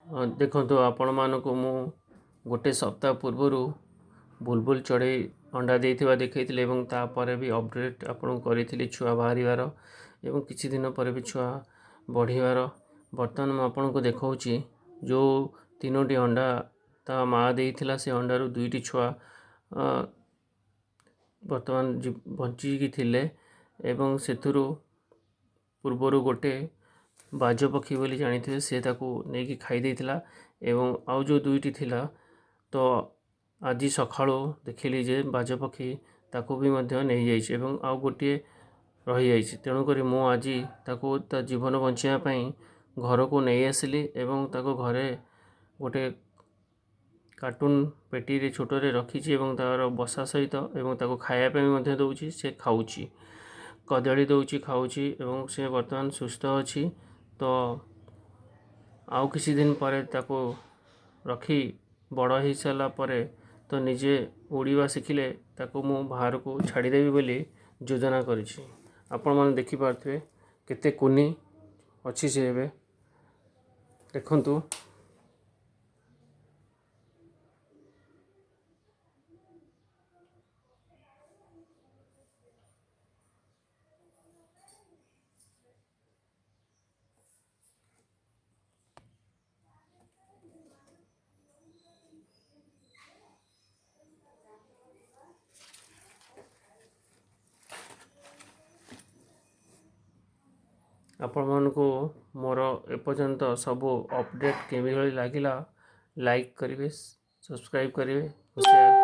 ଦେଖନ୍ତୁ, ଆପଣମାନଙ୍କୁ ମୁଁ ଗୋଟେ ସପ୍ତାହ ପୂର୍ବରୁ ବୁଲବୁଲ ଚଢ଼େଇ ଅଣ୍ଡା ଦେଇଥିବା ଦେଖେଇଥିଲି ଏବଂ ତାପରେ ବି ଅପଡ଼େଟ୍ ଆପଣଙ୍କୁ କରିଥିଲି ଛୁଆ ବାହାରିବାର ଏବଂ କିଛି ଦିନ ପରେ ବି ଛୁଆ ବଢ଼ିବାର। ବର୍ତ୍ତମାନ ମୁଁ ଆପଣଙ୍କୁ ଦେଖାଉଛି ଯେଉଁ 3ଟି ଅଣ୍ଡା ତା ମା' ଦେଇଥିଲା, ସେ ଅଣ୍ଡାରୁ 2ଟି ଛୁଆ ବର୍ତ୍ତମାନ ବଞ୍ଚିକି ଥିଲେ ଏବଂ ସେଥିରୁ ପୂର୍ବରୁ ଗୋଟେ ବାଜ ପକ୍ଷୀ ବୋଲି ଜାଣିଥିବେ, ସେ ତାକୁ ନେଇକି ଖାଇ ଦେଇଥିଲା ଏବଂ ଆଉ ଯେଉଁ 2ଟି ଥିଲା, ତ ଆଜି ସକାଳୁ ଦେଖିଲି ଯେ ବାଜ ପକ୍ଷୀ ତାକୁ ବି ମଧ୍ୟ ନେଇଯାଇଛି ଏବଂ ଆଉ ଗୋଟିଏ ରହିଯାଇଛି। ତେଣୁକରି ମୁଁ ଆଜି ତାକୁ ତା ଜୀବନ ବଞ୍ଚାଇବା ପାଇଁ ଘରକୁ ନେଇ ଆସିଲି ଏବଂ ତାକୁ ଘରେ ଗୋଟେ କାର୍ଟୁନ୍ ପେଟିରେ ଛୋଟରେ ରଖିଛି ଏବଂ ତା'ର ବସା ସହିତ ଏବଂ ତାକୁ ଖାଇବା ପାଇଁ ମଧ୍ୟ ଦେଉଛି। ସେ ଖାଉଛି, କଦଳୀ ଦେଉଛି, ଖାଉଛି ଏବଂ ସେ ବର୍ତ୍ତମାନ ସୁସ୍ଥ ଅଛି। ତ ଆଉ କିଛି ଦିନ ପରେ ତାକୁ ରଖି ବଡ଼ ହେଇସାରିଲା ପରେ ତ ନିଜେ ଉଡ଼ିବା ଶିଖିଲେ ତାକୁ ମୁଁ ବାହାରକୁ ଛାଡ଼ିଦେବି ବୋଲି ଯୋଜନା କରିଛି। ଆପଣମାନେ ଦେଖିପାରୁଥିବେ କେତେ କୁନି ଅଛି ସେ ଏବେ, ଦେଖନ୍ତୁ। ଆପଣମାନଙ୍କୁ ମୋର ଏପର୍ଯ୍ୟନ୍ତ ସବୁ ଅପଡ଼େଟ୍ କିଭଳି ଲାଗିଲା, ଲାଇକ୍ କରିବେ, ସବସ୍କ୍ରାଇବ୍ କରିବେ, ସେୟାର